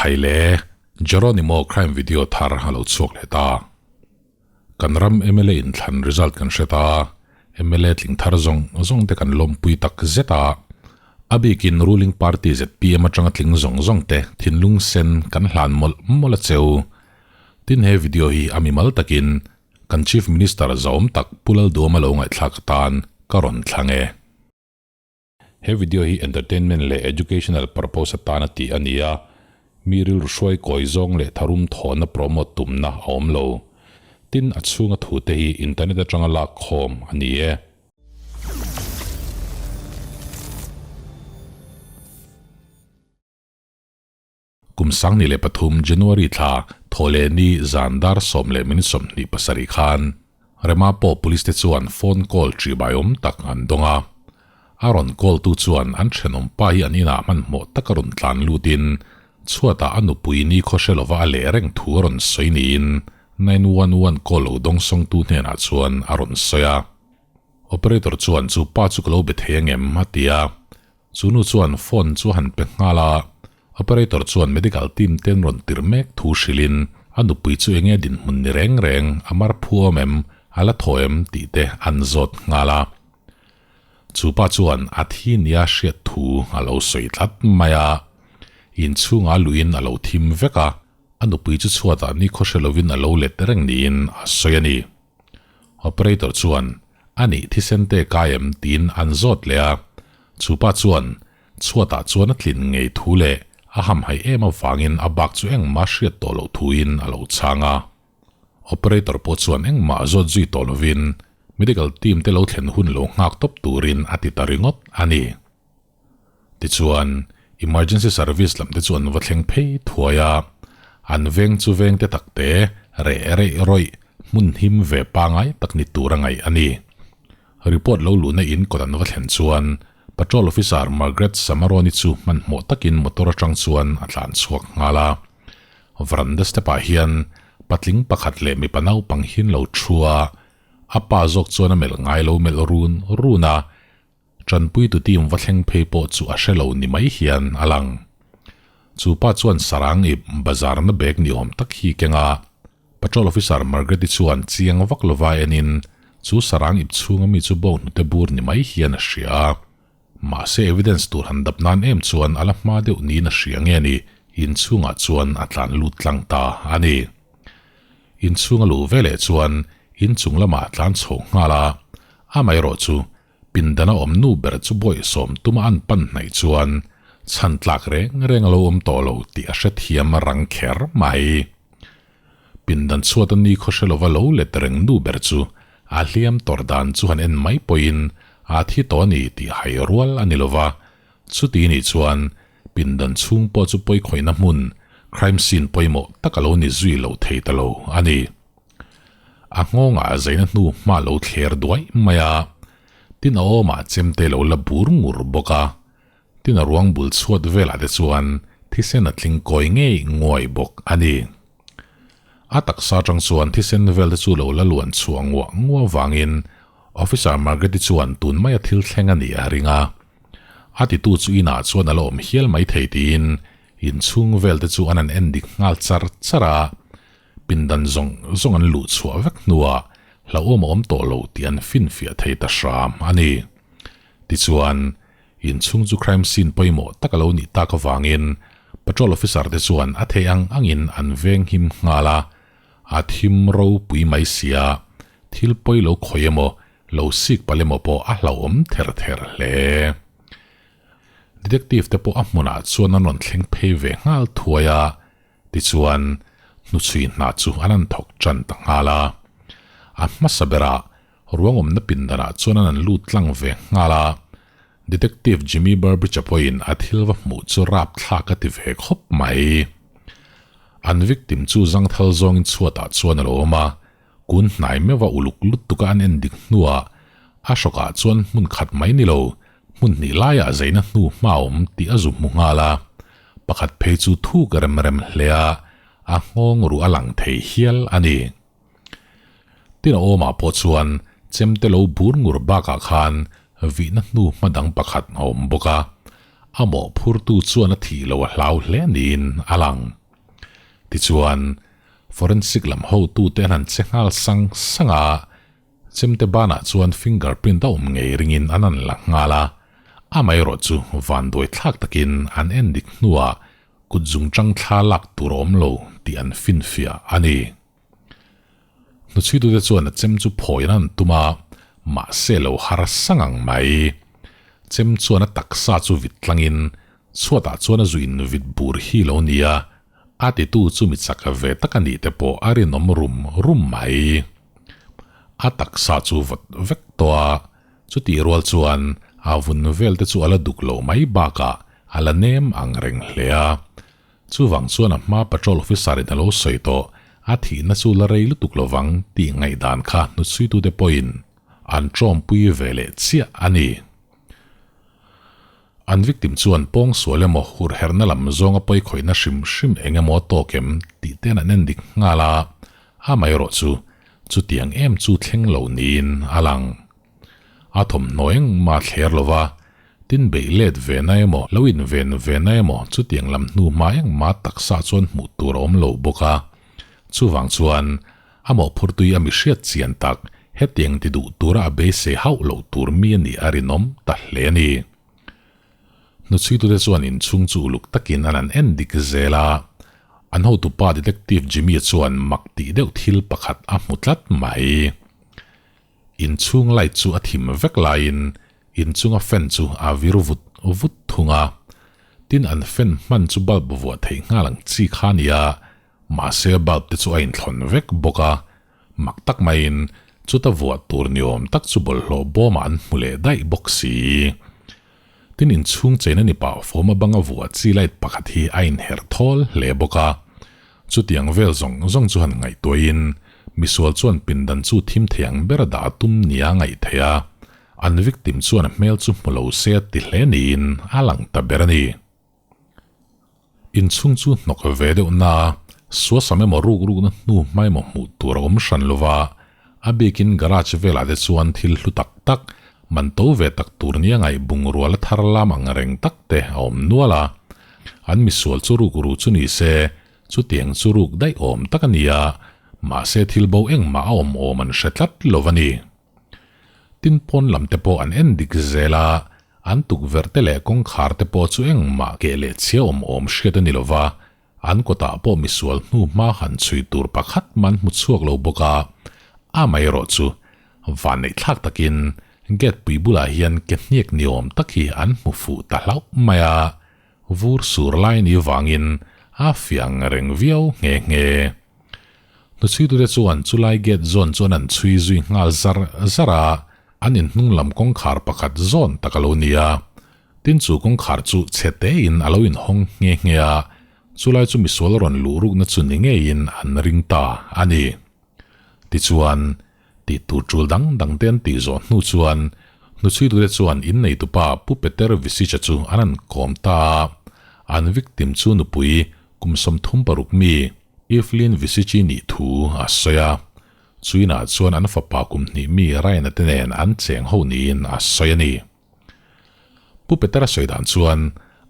Khaile, Jeronimo crime video thar a lo chhuak leh ta. Kan ram mla inthlan result kan hre ta, mla tling thar zawng zawng te kan lawmpui tak zet a. A bikin ruling party zpm atanga tling zawng zawng te thinlung sen kan hlan mawlh mawlh a cheu. Tin he video hi a mimal takin kan Chief Minister zahawm tak Pu Lalduama lo ngaihthlak atan ka rawn thlang e. He video hi entertainment leh educational purpose atana tih a ni a, mi rilru hruai kawi zawng leh tharum thawhna promote tumna a awm lo. Tin, a chhunga thute hi internet atanga lak khawm a ni e. Kum 2003 January thla thawhleh ni zan dar 10:27 khan Remapo Police te chuan phone call ṭihbai awm tak an dawng a. A rawn call tu chuan an ṭhenawm pa hi an inah hmanhmawh taka rawn tlan lutin chhuatah a nupui ni khaw hre lova a leh reng thu a rawn sawi niin 911 call lo dawngsawngtu hnenah chuan a rawn sawi a. Operator chuan chu pa chu ka lo be thei angem a ti a. Chu nu chuan phone chu a han pe nghal a, operator chuan medical team te an rawn tirh mek thu hrilhin a nupui chu enge dinhmun ni reng reng, a mar phu awm em, a la thaw em tih te an zawt nghal a. Chu pa chuan a thi nia hriat thu a lo sawi tlat mai a, inchhungah luhin a lo thim vek a, a nupui chu chhuatah nikhaw hre lovin a lo let reng niin a sawi a ni. Operator chuan, A nih thisen te kai em? tiin an zawt leh a. Chu pa chuan, Chhuatah chuan a tlin ngei thu leh a hamhaih em avangin a bak chu engmah hriat tawh loh thuin a lo chhang a. Operator pawh chuan engmah zawt zui tawh lovin medical team te lo thlen hun lo nghak tawp turin a ti ta ringawt a ni. Tichuan, emergency service lam te chu an va thleng phei thuai a, an veng chu veng te tak te reh reih rawih hmun him ve pangai tak ni tur a ngaih a ni. Report lo luhna in kawt an va thlen chuan Patrol Officer Margaret Samaroni chu hmanhmawh takin motor atang chuan a tlan chhuak nghal a. Veranda step ah hian patling pakhat leh mipa naupang hi an lo thu a, a pa zawk chuan a melh ngai lo melh run run a, Tanpuitu team va thleng phei pawh chu a hre lo ni mai hian a lang. Chu pa chuan sarang ip bazar na bag ni awm tak hi keng a, Patrol Officer Margaret-i chuan chiang vak lova enin chu sarang ip chhunga mi chu bawng hnute bur ni mai hian a hria a. Mahse evidence tur han dap nan em chuan a la hma deuh niin a hria nge ni inchhungah chuan a tlan lut tlang ta a ni. Inchhunga luh veleh chuan inchung lamah a tlan chho nghal a, amaherawh chu Pindana awm nu ber chu bawihsawm tuma an pan hnaih chuan chhan tlak reng reng a lo awm tawh lo tih a hrethiam rang kher mai. Pindan chhuat a ni khaw hre lova lo let reng nu ber chu a hliam tawr dan chu han en mai pawhin a thi tawh a ni tih hai rual a ni lova, chuti nih chuan pindan chhung pawh chu pawikhawihna hmun, crime scene pawimawh tak a lo ni zui lo thei ta lo a ni. A nghawngah a zaina hnu hma lo thler duai mai a, tin a awmah chemte lo la bur ngur bawk a, tin a ruang bul chhuat velah te chuan thisen a tling kawi ngei nguai bawk a ni. A taksa atang chuan thisen vel te chu lo la luan chhuah nguah nguah vangin Officer Margaret-i chuan tun maia thil thleng a nih a ring a, a titu chu inah chuan a la awm hial maithei tiin inchhung vel te chu an han en dik nghal char char a. Pindan zawng zawng an luh chhuah vek hnuah hlauhawm a awm tawh lo tih an finfiah thei ta hram a ni. Tichuan, inchhung chu crime scene pawimawh tak a lo nih tak avangin patrol officer te chuan a theih ang angin an veng him nghal a, a thim ropui mai sia, thil pawi lo khawih emaw, lo sik palh emaw pawh a hlauhawm ther ther hle. Detective te pawh a hmunah chuan an rawn thleng phei ve nghal thuai a, Tichuan, hnuchhui hna chu an han thawk tan ta nghal a. A hmasa berah ruangawmna pindanah chuan an han lut tlang ve nghal a. Detective Jimmy Burbridge-a pawhin a thil va hmuh chu rapthlak a ti ve khawp mai. An victim chu zangthal zawngin chhuatah chuan a lo awm a, kun hnai meuha uluk lutuk a an en dik hnuah a hrawkah chuan hmun khat mai ni lo, hmun hnih laiah zaina hnu hma a awm tih a zu hmu nghal a. Pakhat phei chu thuk rem rem hle a, a nghawng ruh a lang thei hial a ni. Tin a awmah pawh chuan chemte lo bur ngur bakah khan vihna hnu hma dang pakhat a awm bawk a. A mawhphurtu chuan a thih loh a hlau hle niin a lang. Tichuan, forensic lam hotute an han che nghal sang sang a, chemte banah chuan fingerprint a awm ngei ringin an han la nghal a, amaherawh chu vanduai thlak takin an en dik hnuah kut zungchang thla lak tur a awm lo tih an finfiah a ni. Hnuchhuitute chuan a chem chu phawiin an tum a, mahse lo har sang ang mai. Chem chuan a taksa chu vit tlangin chhuatah chuan a zu in vit bur hi lo nia, a titu chu mi chak ve tak a nih te pawh a rinawm rum rum mai. A taksa chu vawt vek tawh a, chutih rual chuan a vun vel te chu a la duk loh mai bakah a la nem ang reng hle a. Chuvang chuan a hma patrol officer in a lo sawi tawh, a thihna chu la rei lutuk lovang tih ngaihdan kha hnuchhuitute pawhin an tawmpui ve leh chiah a ni. An victim chuan pawngsual emaw hurherhna lam zawnga pawikhawihna hrim hrim eng emaw a tawk em tih ten an endik nghal a, amaherawh chu chutiang em chu thleng lo niin a lang. A thawmhnaw engmah a thler lo va, tin beih let ve na emaw, lo inven ve na emaw chutiang lam hnu hma engmah taksa chuan hmuh tur a awm lo bawk a. Chuvang chuan a mawhphurtui a mi hriat chian tak hetiang ti duh tura a beisei hauh loh tur mi a nih a rinawm ta hle a ni. Hnuchhuitute chuan inchhung chu uluk takin an han en dik zel a, an hotupa Detective Jimmy-a chuan mak tih deuh thil pakhat a hmu tlat mai. Inchhung light chu a thim vek laiin inchunga fan chu a vir vut vut thung a. Tin an fan hman chu bulb vuah theih nghal ang chi kha a ni a, mahse bulb te chu a inthlawn vek bawk a. Mak tak maiin chuta vuah tur ni awm tak chu bawlhhlawh bawmah an hmu leh daih bawk si. Tin inchhung cheina ni pah fawm a banga vuah chi light pakhat hi a inherh thawl hle bawk a. Chutiang vel zawng zawng chu han ngaihtuahin misual chuan pindan chu thim thei ang ber a dah a tum nia a ngaih theih a, an victim chuan a hmel chu hmu lo se a ti hle niin a lang ta ber a ni. Inchhung chu hnawk ve deuh na, suasam emaw ruk rukna hnu hma emaw hmuh tur a awm hran lo va, a bikin garage velah te chuan thil hlu tak tak, man to ve tak tur nia ngaih bungrua la thar lam ang reng tak te a awm nual a. An misual chu ruk ru chu ni se, chutiang chu ruk daih awm tak a ni a, mahse thil bo engmah a awm awm an hre tlat lo a ni. Tin pawn lam te pawh an en dik zel a, an tukverh te leh kawngkhar te pawh chu engmah keh leh chhia awm awm hriat a ni lo va, an kawtah pawh misual hnu hma han chhui tur pakhat mah an hmu chhuak lo bawk a, amaherawh chu vanneih thlak takin gate pui bulah hian ke hniak ni awm tak hi an hmu fuh ta hlauh mai a, vur sur lai ni vangin a fiah ang reng viau nghe nghe. Hnuchhuitute chuan chulai gate zawn chuan an chhui zui nghal zar zar a, an inhnung lam kawngkhar pakhat zawn tak a lo ni a. Tin chu kawngkhar chu chhe tein a lo inhawng nghe nghe a, chulai chu misual rawn luh rukna chu ni ngeiin an ring ta a ni. Tichuan, tih tur tul dang dang te an tih zawh hnu chuan hnuchhuitute chuan inneitupa Pu Peter Visicha chu an han kawm ta a, an victim chu nupui kum 36 mi Evelyn Visichi nih thu a sawi a. Chuinah chuan an fapa kum hnih mi Ryan-a te nen an cheng ho niin a sawi a ni. Pu Petera sawi dan chuan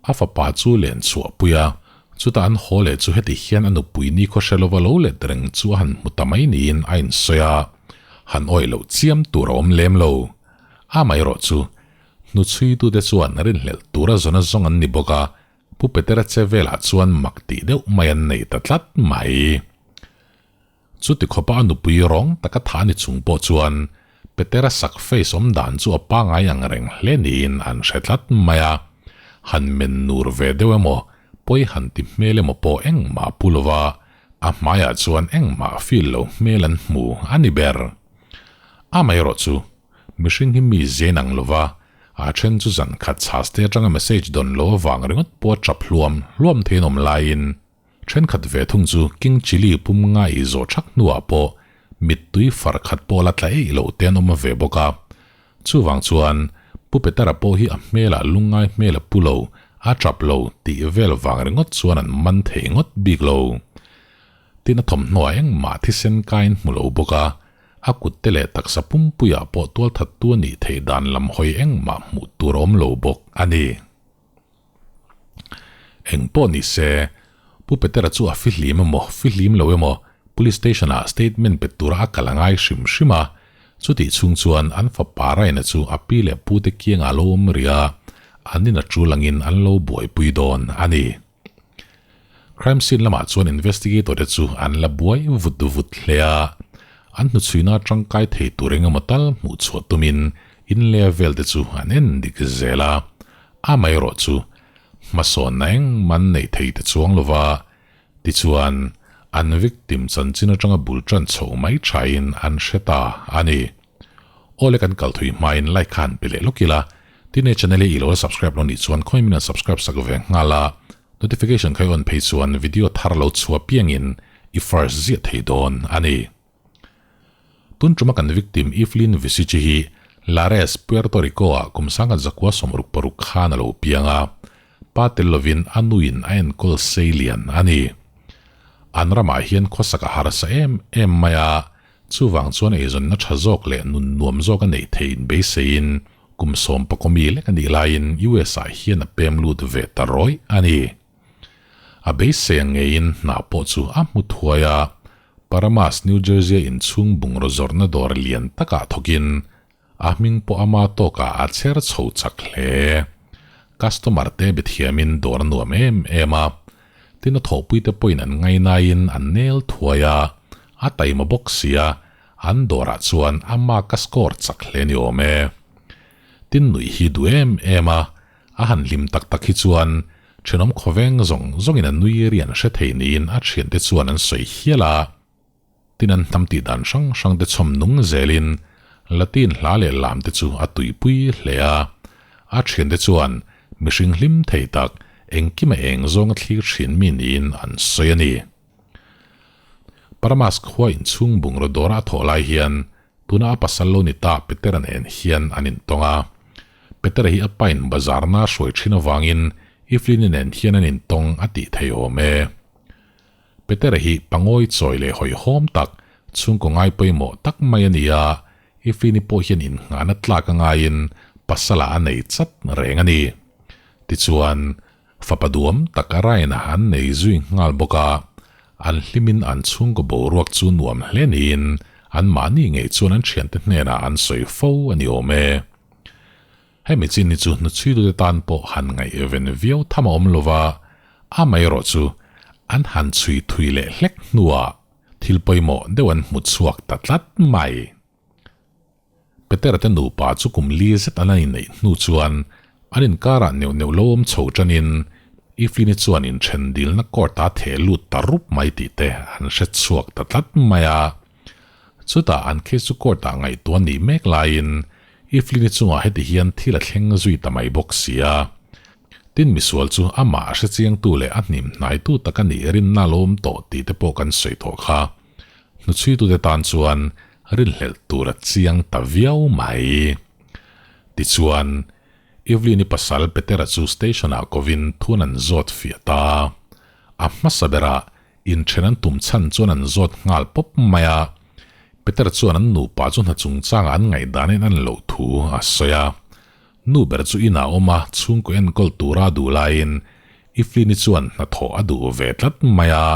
a fapa chu len chhuah pui a, chutah an haw leh chu heti hian a nupui ni khaw hre lova lo let reng chu a han hmu ta mai niin a insawi a, han awih loh chiam tur a awm lem lo. Amaherawh chu hnuchhuitute chuan rinhlelh tura zawn a zawng an ni bawk a, Pu Petera che velah chuan mak tih deuh mai an nei ta tlat mai. Chuti khawpa a nupui rawng taka tha ni chung pawh chuan Petera sak face awm dan chu a pangai ang reng hle niin an hre tlat mai a. Han men nur ve deuh emaw, pawi han ti hmel emaw pawh engmah pu lova, a hmaiah chuan engmah feel lo hmel an hmu a ni ber. Amaherawh chu mihring hi mi zein ang lova, A then chu zan khat chhas te atanga message dawn lo avang ringawt pawh a tap hluam hluam theiin awm laiin thenkhat ve thung chu King Chilli pum ngai zawh thak hnuah pawh mittui far khat pawh la tla eih loh te an awm ve bawk a. Chuvang chuan Pu Petera pawh hi a hmelah lungngai hmel a pu lo, a tap lo tih vel vang ringawt chuan an man thei ngawt bik lo. Tin a thawmhnaw ah engmah thisen kain hmu lo bawk a, a kut te leh taksa pumpuiah pawh tualthattu a nih theih dan lam hawi engmah hmuh tur a awm lo bawk a ni. Eng pawh ni se, Pu Petera chu a fihlim emaw, fihlim lo emaw, Police Station-ah statement pe tura a kal a ngai hrim hrim a. Chutih chhung chuan an fapa Raina chu a pi leh pute kiangah a lo awm rih a, an in a tul angin an lo buaipui dawn a ni. Crime scene lamah chuan investigator te chu an la buai vut vut hle a, an hnuchhuina tangkai thei tur engemaw tal hmuh chhuah tumin in leh vel te chu an en dik zel a, amaherawh chu hmasawnna engmah an neih thei ta chuang lova, tichuan an victim chanchin atanga bul tan chho mai thain an hre ta a ni. Awle kan kal thui hmain like kha han pe leh lawk ila, tin he channel hi i lo la subscribe lo nih chuan khawi min han subscribe sak ve nghal a, notification kha i on phei chuan video thar lo chhuah piangin i first ziah thei dawn a ni. Tun tuma kan victim Evelyn Visici hi Lares, Puerto Rico ah kum sangkhat zakua 66 khan a lo piang a, pa tel lovin a nuin a enkawl seilian a ni. An ramah hian khawsak a harsa em em mai a, Chuvang chuan eizawnna tha zawk leh nun nuam zawk a neih theihin beiseiin kum sawmpakawmi lek a nih laiin US ah hian a pem lut ve ta rawih a ni. A beisei ang ngeiin hna pawh chu a hmu thuai a, Paramus, New Jersey-a inchhung bungraw zawrhna dawr lian takah thawkin A hming pawh ama tawkah a chher chho chak hle. Customer te be thiamin dawr a nuam em em a. Tin a thawhpuite pawhin an ngainaiin an nel thuai a, a taima bawk sia, an dawrah chuan ama ka score chak hle ni awm e. Tin nuih hi duh em em a, a han hlim tak tak hi chuan thenawm khawveng zawng zawngin a nui ri an hre thei niin a thiante chuan an sawi hial a. Tin an hnam tih dan hrang hrang te chhawm nung zelin Latin hla leh lam te chu a tuipui hle a. A thiante chuan mihring hlim thei tak engkima eng zawnga thlir thin mi niin an sawi a ni. Paramas khua inchhung bungraw dawra a thawh lai hian tuna a pasal lo ni ta Petera nen hian an intawng a. Petera hi a pain bazarna hruai thin avangin Iflini nen hian an intawng a tih thei awm e. Petera hi pangawi chawi leh hawihhawm tak, chhungkaw ngai pawimawh tak mai a ni a, Ifini pawh hian innghahna tlak a ngaiin pasala a nei chat reng a ni. Tichuan, fapa duam tak a raina an nei zui nghal bawk a, an hlimin an chhungkaw boruak chu nuam hle niin anmahni ngei chuan an thiante hnenah an sawi fo a ni awm e. Hemi chin hi chu hnuchhuitute tan pawh han ngaihven viau tham a awm lo va, amaherawh chu an han chhui thui leh hlek hnuah thil pawimawh deuh an hmu chhuak ta tlat mai. Petera te nupa chu kum li zet an inneih hnu chuan an inkarah neuh neuh lo awm chho tanin Iflini chuan inthen dilna court-a theh lut ta rup mai tih te an hre chhuak ta tlat mai a. Chutah an case chu court-ah ngaihtuah nih mek laiin Iflini chungah heti hian thil a thleng zui ta mai bawk si a. Tin misual chu amah a hrechiangtu leh a hnim hnaitu tak a nih rinna lo awm tawh tih te pawh kan sawi tawh kha. Hnuchhuitute tan chuan rinhlelh tur a chiang ta viau mai. Tichuan, Evelyn-i pasal Petera chu station-ah kovin thun an zawt fiah ta. A hmasa berah Inthen an tum chhan chuan an zawt nghal pawp mai a, Peter chuan an nupa chu hna chungchangah an ngaihdanin an loh thu a sawi a. Nu ber chu inah awm a, chhungkaw enkawl tura a duh laiin Iflini chuan hnathawh a duh ve tlat mai a.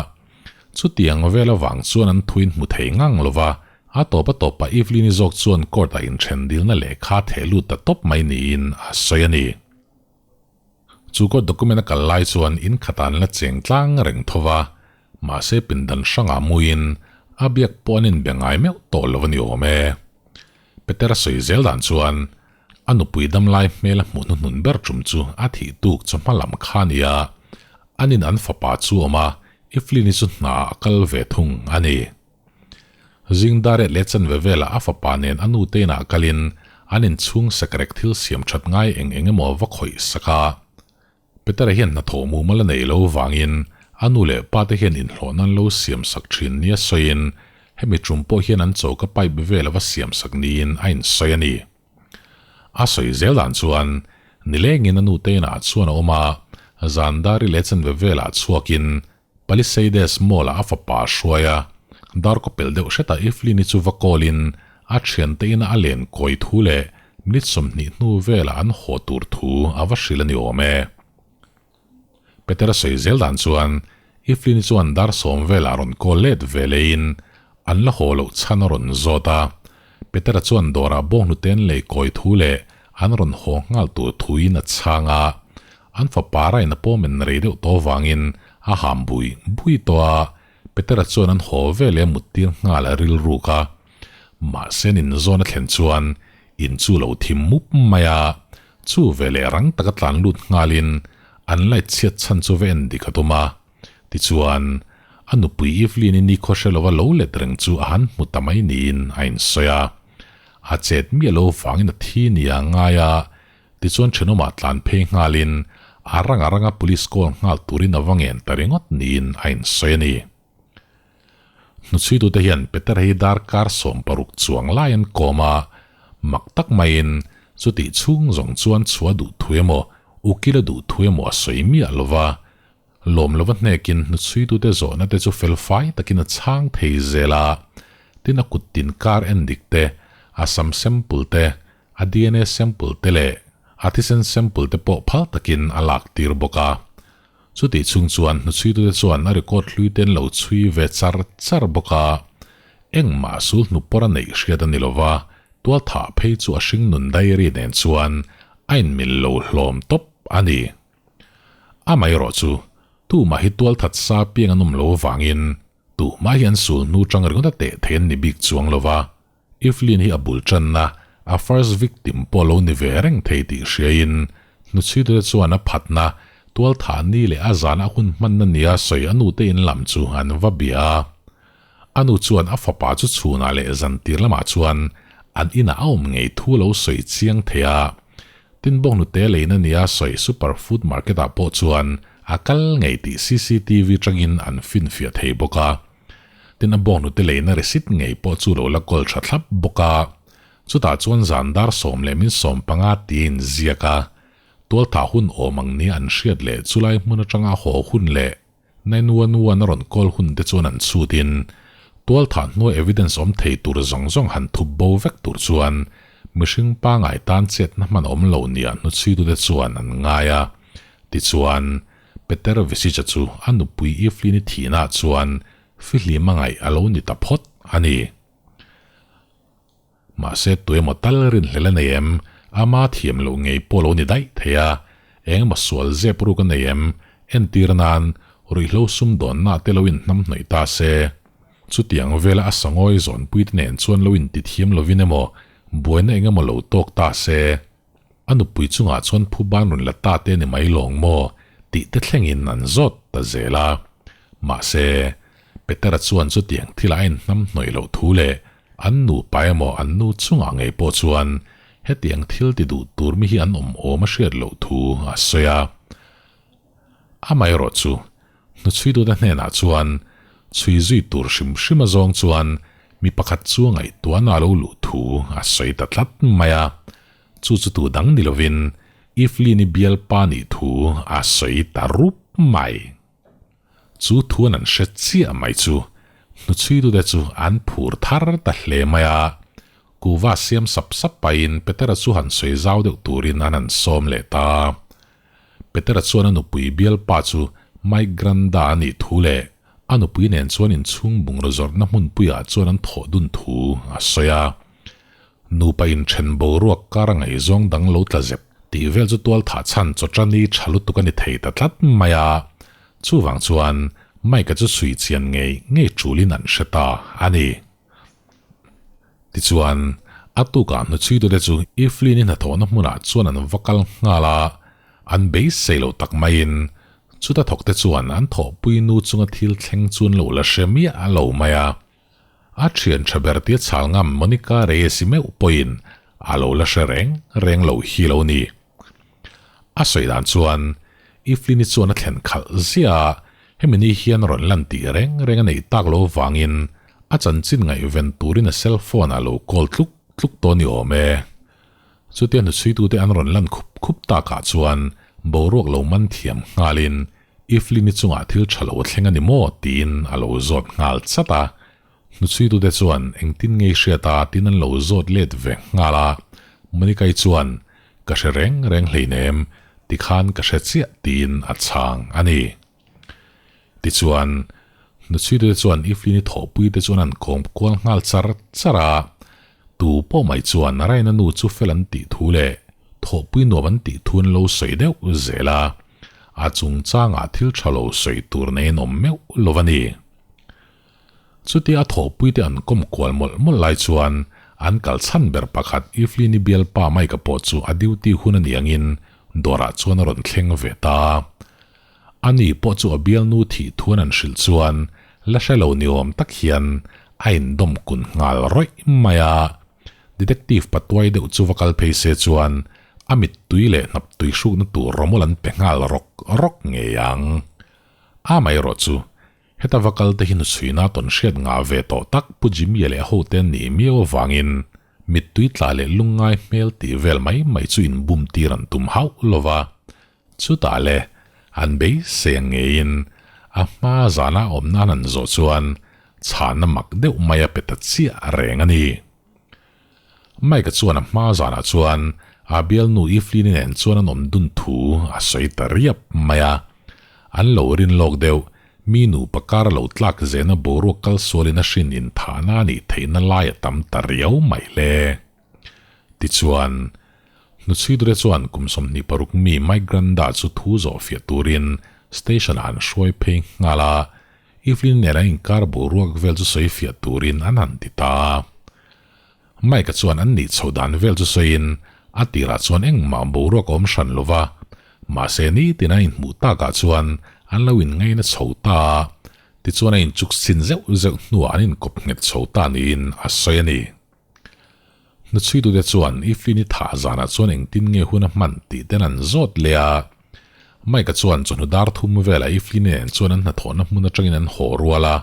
Chutiang vel avang chuan an thuin hmu thei ngang lo va, a tawp a tawpah Iflini zawk chuan court-ah inthen dilna lehkha theh lut ta tawp mai niin a sawi a ni. Chu court document a kal lai chuan in khatah an la cheng tlang reng tho va, mahse pindan hrangah muin a biak pawh an inbe ngai meuh tawh lo a ni awm e. Petera sawi zel dan chuan a nupui damlai hmel a hmuh hnuhnun ber tum chu a thih tuk chawhma lam kha a ni a, anin an fapa chu awm a, Iflini chu hna ah a kal ve thung a ni. Zing dar et leh chanve velah a fapa nen a nu te inah kalin an inchhung sekrek thil siam that ngai eng eng emaw va khawih sak a. Petera hian hnathawh mumal a nei lo vangin a nu leh pa te hian inhlawh nan lo siam sak thin nia sawiin hemi tum pawh hian an choka pipe vel a va siam sak niin a insawi a ni. A sawi zel dan chuan nilengin a nu te inah chuan a awm a, zan dari leh chanve velah chhuakin Palisades Mall-ah a fapa a hruai a, darkaw pel deuh hretah Evelyn-i chu va call-in a thiante ina a len kawi thu leh minute 20 hnu velah an haw tur thu a va hrilh a ni awm e. Petera sawi zel dan chuan Evelyn-i chuan dar sawm velah rawn call let ve leiin an la haw loh chhan a rawn zawt a. Petera chuan dawrah bawnghnute an lei kawi thu leh an rawn haw nghal tur thuin a chhang a. An fapa rain a pawm en rei deuh tawh vangin a ham bui bui tawh a. Petera chuan an haw veleh a muttir nghal a rilruk a. Mahse an inzawn a thlen chuan in chu lo thim mup mai a. Chu veleh rang taka tlan lut nghalin an light chhiat chhan chu va en dik a tum a. Tichuan, a nupui Evelyn-i nikhaw hre lova lo let reng chu a han hmu ta mai niin a insawi a. A chet miah lo vangin a thi nia a ngai a, tichuan thenawmah tlan phei nghalin a ranga ranga police call nghal turin a va ngen ta ringawt niin a insawi a ni. Hnuchhuitute hian Peter hi darkar 60 chuang lai an kawm a, mak tak maiin chutih chhung zawng chuan chhuah duh thu emaw, ukil a duh thu emaw a sawi miah lo va. Lawm lova hnekin hnuchhuitute zawhna te chu fel fai takin a chhang thei zel a, tin a kut tin kar en dik te, a sam sample te, a dna sample te leh a thisen sample te pawh phal takin a lak tir bawk a. Chutih chhung chuan hnuchhuitute chuan a record hlui te an lo chhui ve char char bawk a, engmah sul hnu pawr a neih hriat a ni lo va, tualthah phei chu a hringnun diary nen chuan a inmil lo hlawm tawp a ni. Amaherawh chu, tumah hi tualthat sa piang an awm lo avangin tumah hi an sul hnu tang ringawt a teh thei an ni bik chuang lo va, Evelyn hi a bul tanna, a first victim pawh lo ni ve reng thei tih hriain hnuchhuitute chuan a phatna, tualthah ni leh a zana hun hmanna nia sawi a nute in lam chu an va bia a. A nu chuan a fapa chu chhunah leh zantir lamah chuan an inah a awm ngei thu lo sawi chiang thei a. Tin bawkhnute leina nia sawi super food market ah pawh chuan a kal ngei tih cctv tangin an finfiah thei bawk a. Tin a bawkhnute leina receipt ngei pawh chu lo la kawl tha thlap bawk a. Chutah chuan zan dar sawm leh min sawm panga tiin ziak a. Tualthah hun awm ang nia an hriat leh chulai hmun atanga haw hun leh 911 a rawn call hun te chuan an chhutin tualthah hnuai evidence awm thei tur zawng zawng han thup bo vek tur chuan mihring pangai tan chetna hman awm lo nia hnuchhuitute chuan an ngai a. Tichuan, Peter Vesica chu a nupui Evelyn-i thihnaah chuan fihlim a ngaih a lo ni ta phawt a ni. Mahse tuemaw tal rinhlel a nei em? Ama thiam loh ngei pawh lo ni daih thei a, engemaw sual zep ruk a nei em? Entir nan, ruihhlo sumdawnna te lo inhnamhnawih ta se. Chutiang vela a sangawi zawnpuite nen chuan lo intithiam lovin emaw, buaina engemaw lo tawk ta se. A nupui chungah chuan phuban rawn la ta te ni mai lawng maw tih te thlengin an zawt ta zel a. Mahse, Petera chuan chutiang thil a inhnam hnawih loh thu leh an nupa emaw an nu chungah ngei pawh chuan hetiang thil ti duh tur mi hi an awm awm a hriat loh thu a sawi a. Amaherawh chu, hnuchhuitute hnenah chuan chhui zui tur hrim hrim a zawng chuan mi pakhat chu a ngaihtuahna a lo luh thu a sawi ta tlat mai a. Chu chu tu dang ni lovin Evelyn-i bialpa nih thu a sawi ta rup mai. Chu thu an an hre chiah mai chu hnuchhuitute chu an phur thar ta hle mai a. Kuva siam sap sap pahin Petera chu han sawi zau deuh turin an han sawm leh ta. Petera chuan a nupui bialpa chu Mike Granda a nih thu leh a nupui nen chuan inchhung bungraw zawrhna hmunpuiah chuan an thawh dun thu a sawi a. Nupa inthen boruak kar a ngaihzawng dang lo tla zep tih vel chu tual thah chhan chawchani tha lutuk a ni thei ta tlat mai a. Chuvang chuan Mike-a chu chhui chian ngei ngei tulin an hre ta a ni. Tichuan, a tukah hnuchhuitute chu Evelyn-i hnathawhna hmunah chuan an va kal nghal a, an beisei lo tak maiin chuta thawkte chuan an thawhpui nu chunga thil thleng chu an lo la hre miah lo mai a. A thian tha ber tia chhal ngam Monica Reyes-i meuh pawhin a lo la hre reng reng lo hi lo ni. A sawi dan chuan Evelyn-i chuan a thlen khalh ziah a, hemi ni hian rawn lan tih reng reng a neih tak lo vangin a chanchin ngaihven turin a cell phone ah lo call tluk tluk tawh ni awm e. Chutia hnuchhuitute an rawn lan khup khup takah chuan boruak lo man thiam nghalin Evelyn-i chungah thil tha lo a thleng a ni maw tiin a lo zawt nghal chat a. Hnuchhuitute chuan engtin ngei hriat a tiin an lo zawt let ve nghal a. Monica-i chuan, Ka hre reng reng hleinem. Tikhan ka hre chiah tiin a chhang a ni. Tichuan, hnuchhuitute chuan Evelyn-i thawhpuite chuan an kawm kual nghal char char a. Tu pawh mai chuan Ryan-a nu chu fel an tih thu leh thawhpui nuam an tih thu an lo sawi deuh zel a. A chungchangah thil tha lo sawi tur nei an awm meuh lo a ni. Chutia a thawhpuite an kawm kual mawlh mawlh lai chuan an kal chhan ber pakhat Evelyn-i bialpa Mike-a pawh chu a duty hun a nih angin dawrah chuan a rawn thleng ve ta. Ani pawh chu a bialnu thih thuan an hrilh chuan la hre lo ni awm tak hian a indawm kun nghal rawih mai a. Detective patuai deuh chu va kal phei se chuan a mittui leh hnaptui hrukna tur rawmawl an pe nghal rawk rawk ngei ang. Amaherawh chu Heta va kal te hi nuchhuina tawn hriat ngah ve tawh tak Pu Jimmy-a leh a hote an nih miau avangin mittui tla leh lungngai hmel tih vel mai mai chu inbum tir an tum hauh lo va. Chutah le, an beisei ang ngeiin a hma zana awm nan an zawh chuan chhanna mak deuh mai a pe ta chiah reng a ni. Mike-a chuan a hma zanah chuan a bialnu Evelyn-i nen chuan an awm dun thu a sawi ta riap mai a. An lo rin lawk deuh, mi nupa kar a lo tlak zena boruak kal sualin a hrin inthahna a nih theihna lai a tam ta riau mai le. Tichuan, Hnuchhuidure chuan kum 26 mi Mike Granda chu thu zawh fiah turin station-ah an hruai phei nghal a. Evelyn nen an inkar boruak vel chu sawi fiah turin an han ti ta a. Mike-a chuan an nih chhoh dan vel chu sawiin a tirah chuan engmah boruak a awm hran lo va, mahse nitin an inhmuh takah chuan an lo inngaina chho ta a, tichuan a inchuk chhin zeuh zeuh hnuah an inkawp nghet chho ta niin a sawi a ni. Hnuchhuitute chuan Evelyn-i thah zanah chuan engtin nge hun a hman tih ten an zawt leh a. Mike-a chuan chawhnu dar thum velah Evelyn-i nen chuan an hnathawhna hmun atangin an haw rual a.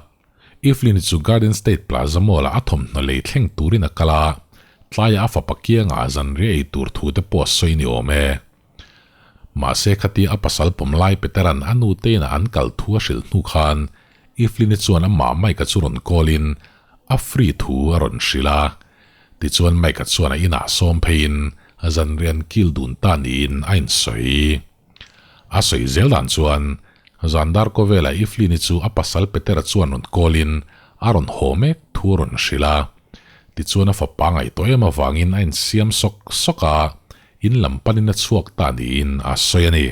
Evelyn-i chu Garden State Plaza Mall-ah a thawmhnaw lei thleng turin a kal a, tlaiah a fapa kiangah zanriah ei tur thu te pawh a sawi ni awm e. Mahse khatia a pasal pawm lai Peter-a'n a nu te inah an kal thu a hrilh hnu khan Evelyn-i chuan amah Mike-a chu rawn call-in a free thu a rawn hrilh a. Tichuan Mike-a chuan a inah sawm pheiin zanriah an kil dun ta niin a insawi. A sawi zel dan chuan zan dar kawvelah Evelyn-i chu a pasal Peter-a chuan rawn call-in a rawn haw mek thu a rawn hrilh a. Tichuan a fapa ngaihtuah em avangin a insiam sawk sawk a, in lam panin a chhuak ta niin a sawi a ni.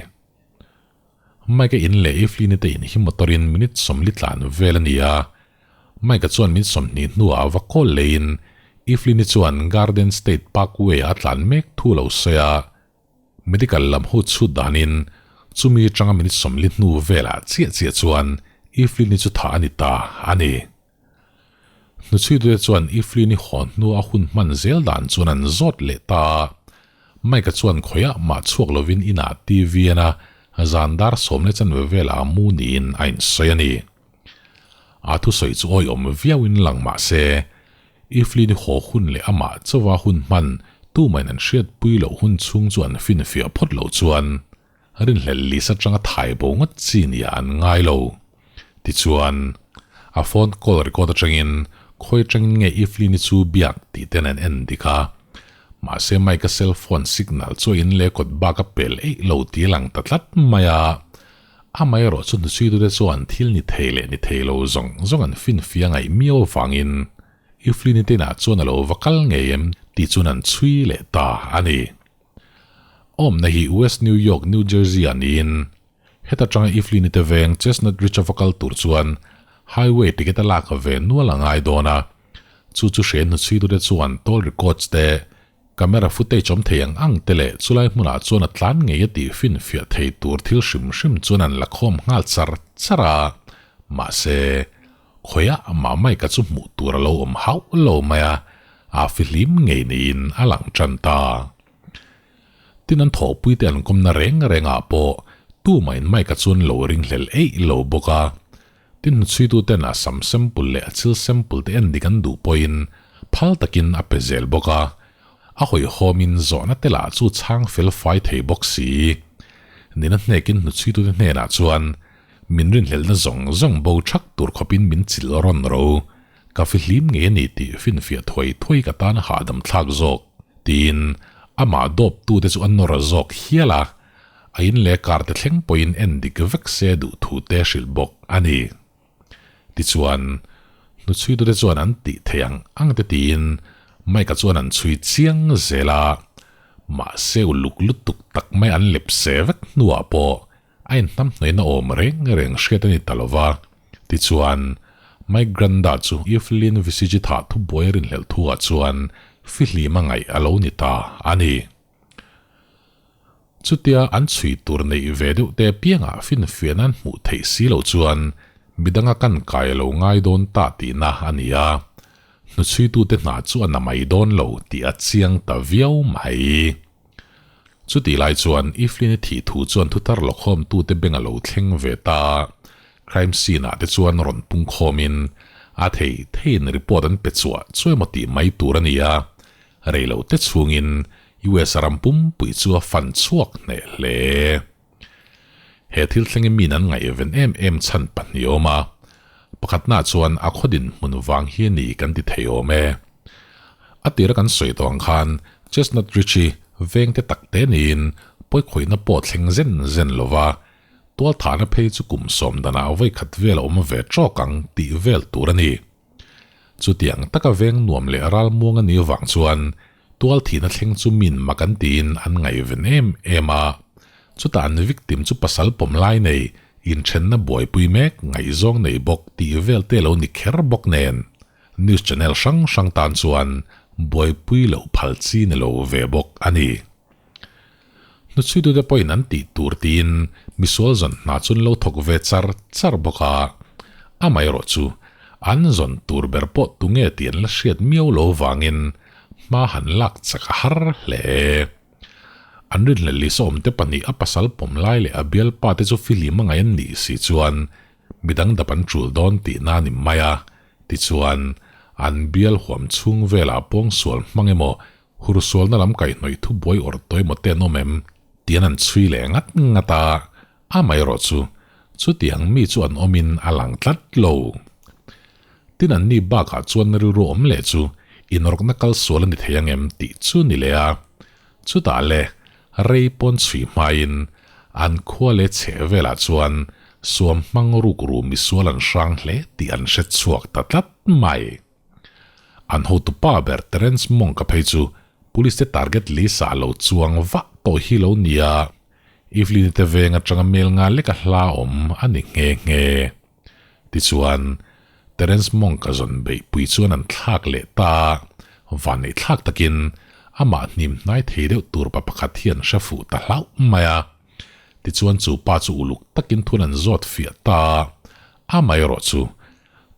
Mike-a in leh Evelyn-i te in hi motor-in minute 40 tlan vel a ni a. Mike-a chuan min 20 hnuah a va call leiin Evelyn-i chuan Garden State Parkway-ah a tlan mek thu a lo sawi a. Medical lam ho chhut danin chumi atanga minute 40 hnu velah chiah chiah chuan Evelyn-i chu thah a ni ta a ni. Hnuchhuitute chuan Evelyn-i haw hnua a hun hman zel dan chuan an zawt leh ta a. Mike-a chuan khawiah mah chhuak lovin inah TV en a, zan dar sawm leh chanve velah a mu niin a insawi a ni. A thusawi chu awihawm viauin lang mah se, Evelyn-i haw hun leh amah chauha hun hman tumahin an hriatpui loh hun chhung chu an finfiah phawt loh chuan Rinhlelh list atanga thai bo ngawt chi nia an ngai lo. Tichuan, a phone call record atangin khawi atangin nge Evelyn-i chu biak tih ten an en dik a. Mahse Mike-a cell phone signal chu a in leh kawt bak a pel eih lo tih a lang ta tlat mai a. Amaherawh chu hnuchhuitute chuan thil ni thei leh ni thei lo zawng zawng an finfia ngaih miau avangin Evelyn-i te inah chuan a lo va kal ngei em tih chuan an chhui leh ta a ni. Awmna hi West New York, New Jersey ah niin, heta tanga Evelyn-i te veng Chestnut Ridge a va kal tur chuan highway ticket a lak ve nual a ngai dawn a. Chu chu hre hnuchhuitute chuan toll records te, camera footage awm thei ang ang te leh chulai hmunah chuan a tlan ngei a tih finfiah thei tur thil hrim hrim chuan an la khawm nghal char char a. Mahse, khawiah mah Mike-a chu hmuh tur a lo awm hauh lo mai a, a fihlim ngei niin a lang tan ta. Tin an thawhpui te an kawmna reng reng ah pawh tumahin Mike-a chuan lo ringhlel eih lo bawk a. Tin hnuchhuitu ten a sam sample leh a chil sample te en dik an duh pawhin phal takin a pe zel bawk a. A hawihhawmin zawhna te lah chu chhang fel fai thei bawk si. Nina hnekin hnuchhuitu te hnenah chuan min rinhlelhna zawng zawng bo thak tur khawpin min chil rawn ro. Ka fihlim ngei a ni tih finfiah thuai thuai ka tan a hahdam thlak zawk, tiin amah dawptute chu a nawr zawk hial a. A in leh car te thleng pawhin en dik vek se duh thu te hrilh bawk a ni. Tichuan, hnuchhuitute chuan an tih theih ang ang te tiin Mike-a chuan an chhui chiang zel a, mahse uluk lutuk tak mai an lep se vek hnuah pawh a inhnamhnawihna awm reng reng hriat a ni ta lo va. Tichuan, Mike Granda chu Evelyn Visigi thah thubuai rinhlelh thuah chuan fihlim a ngaih a lo ni ta a ni. Chutia an chhui tur neih ve deuh te piangah finfiah nan hmuh theih si loh chuan midanga kan kai a lo ngai dawn ta tihna a ni a, hnuchhuitute hna chu a na mai dawn lo tih a chiang ta viau mai. Chutih lai chuan Evelyn-i thih thu chuan thuthar lawkhawmtute beng a lo thleng ve ta a, crime scene-ah te chuan rawn pungkhawmin a thei theiin report an pe chuah chuah emaw tih mai tur a ni a, Rei lo te chhungin US ram pumpui chu a fan chhuak hneh hle. He thil thlengin min an ngaihven em em chhan pahnih awm a, pakhatna chuan a khaw dinhmun vang hi a ni kan ti thei awm e. A tira kan sawi tawh ang khan Chestnut Ridge hi veng te tak te niin pawikhawihna pawh thleng zen zen lo va, tualthahna phei chu kum sawm danah vawikhat vel a awm ve tawk ang tih vel tur a ni. Chutiang taka veng nuam leh ralmuang a nih vang chuan tualthihna thleng chu min mak an tiin an ngaihven em em a. Chutah an victim chu pasal pawm lai nei, inthenna buaipui mek, ngaihzawng nei bawk tih vel te lo ni kher bawk nen news channel hrang hrang tan chuan buaipui loh phal chi ni lo ve bawk a ni. Hnuchhuitute pawhin an tih tur tiin misual zawn hna chu an lo thawk ve char char bawk a, amaherawh chu an zawn tur ber pawh tunge tih an la hriat miau lo vangin hma han lak chak a har hle. An rinhlelh lisa awmte pahnih a pasal pawm lai leh a bialpa te chu filim a ngaih an nih si chuan midang dap an tul dawn tihna a ni mai a, tichuan an bial huam chhung velah pawngsual hmang emaw Hursualna lam kaihhnawih thubuai awrh tawimawh te an awm em? Tian an chhui leh ngat ngat a, amaherawh chu chutiang mi chu an awmin a lang tlat lo. Tin an ni bakah chuan rilru awm leh chu inrawkna kal sual a ni thei ang em tih chu ni leh a. Chutah le rei pawn chhui hmain an khua leh chheh velah chuan suam hmang rukru misual an hrang hle tih an hre chhuak ta tlat mai. An hotu pa ber Terence Monk-a phei chu Police te target list ah lo chuang vah tawh hi lo nia, Evelyn-i te veng atanga mel nga leka hla awm a ni nghe nghe. Tichuan, Terence Monk-a zawn beihpui chuan an thlak leh ta a, vanneih thlak takin amah hnim hnai thei deuh tur pa pakhat hi an hre fuh ta hlauh mai a. Tichuan chu pa chu uluk takin thun an zawt fiah ta a, amaherawh chu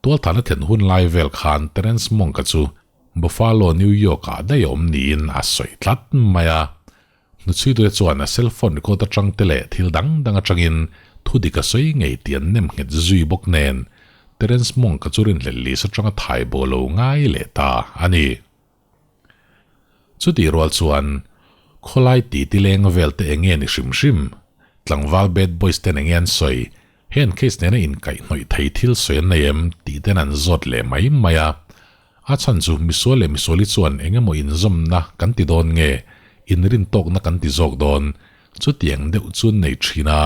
Tualthahna thlen hun lai vel khan Terence Monk-a chu Buffalo, New York-ah daih a awm niin a sawi tlat mai a. Hnuchhuitute chuan a cell phone record atang te leh thil dang dang atangin thu dik a sawi ngei tih an nem nghet zui bawk nen Terence Monk-a chu rinhlelh lis atanga thai bo lo ngai leh ta a ni. Chutih rual chuan khawlai titi leng vel te enge ni hrim hrim, tlangval bad boys ten enge an sawi, he an case nena inkaihhnawih thei thil sawi an nei em tih ten an zawt leh mai mai a. A chhan chu misual leh misuali chuan eng emaw inzawmna kan ti dawn nge, inrintawkna kan ti zawk dawn, chutiang deuh chu an nei thin a.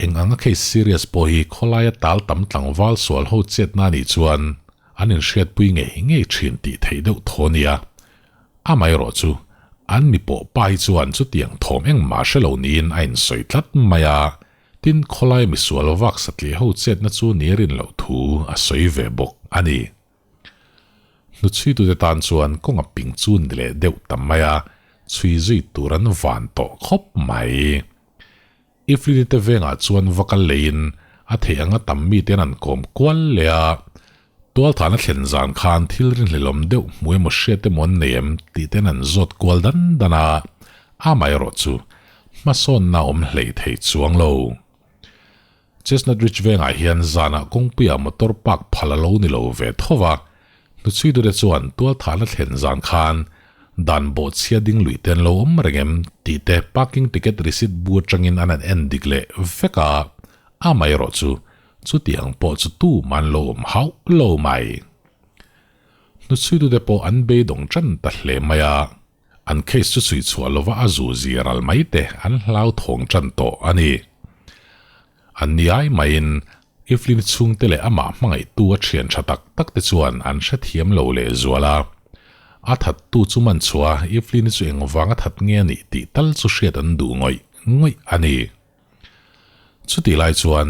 Eng anga case serious pawh hi khawlaia tal tam tlangval sual ho chetna anih chuan, An inhriatpui ngei ngei thin tih theih deuh thaw nia. Amaherawh chu, an mi pawh pa hi chuan chutiang thawm engmah hre lo niin a insawi tlat mai a, tin khawlai misual vak satliah ho chetna chu ni rin loh thu a sawi ve bawk a ni. Hnuchhuitute tan chuan kawng a ping chu ni leh deuh ta mai a, chhui zui tur an van tawh khawp mai. Iflini te vengah chuan va kal leiin a theih anga tam miten an kawm kual leh a, tualthahna thlen zan khan thil rinhlelawm deuh hmu emaw hriat emaw an nei em tih ten an zawt kual dan dan a, amaherawh chu hmasawnna a awm hleih thei chuang lo. Chestnut Ridge vengah hian zanah kawngpuiah motor park phal a lo ni lo ve tho va, Hnuchhuitute chuan tualthahna thlen zan khan dan bawhchhia ding lui te an lo awm reng em tih te parking ticket receipt bu atangin an han en dik leh vek a, amaherawh chu chutiang pawh chu tumah an lo awm hauh lo mai. Hnuchhuitute pawh an beidawng tan ta hle mai a. An case chu chhui chhuah lova a zu zi ral mai te an hlauthawng tan tawh a ni. An ni ai maiin Evelyn chhungte leh amah hmangaihtu a thian tha tak tak te chuan an hrethiam lo leh zual a. A thattu chu man chhuah a Evelyn chu engvanga that nge a nih tih tal chu hriat an duh ngawih ngawih a ni. Chutih lai chuan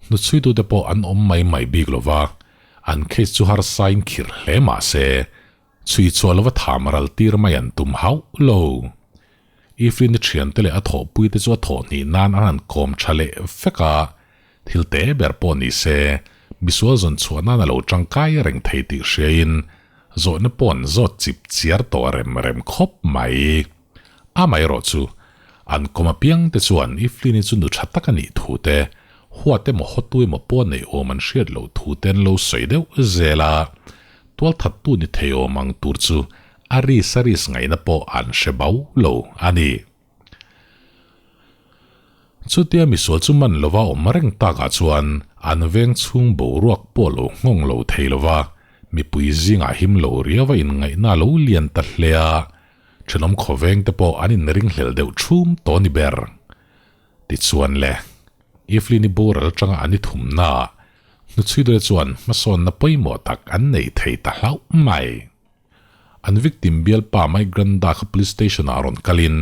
hnuchhuitute pawh an awm mai mai bik lova, an case chu harsain khirh hle mah se, Chhui chhuah lova tham ral tir mai an tum hauh lo. Ifrin-i thiante leh a thawhpuite chu a thawh hnih nan an han kawm tha leh vek a, thil te ber pawh ni se, misual zawn chhuah nan a lo tangkai reng thei tih hriain zawhna pawh an zawt chip chiar tawh rem rem khawp mai. Amaherawh chu, an kawm apiang te chuan Iflin-i chu nu tha tak a nih thu te, huat emaw hawtu emaw pawh neih awm an hriat loh thu te an lo sawi deuh zel a, tualthattu ni thei awm ang tur chu a ris a ris ngaihna pawh an hre bau lo a ni. Chutia misual chu man lova awm reng takah chuan an veng chhung boruak pawh lo nghawng lo thei lova, mipui zingah him lo riau a inngaihna a lo lian ta hle a, Thenawm khawveng te pawh an inringhlel deuh thum tawh ni ber. Tichuan le, Evelyn-i boral atanga an i thumnaah hnuchhuidawia chuan hmasawnna pawimawh tak an nei thei ta hlauh mai. An victim bialpa Mike Granda kha police station-ah rawn kalin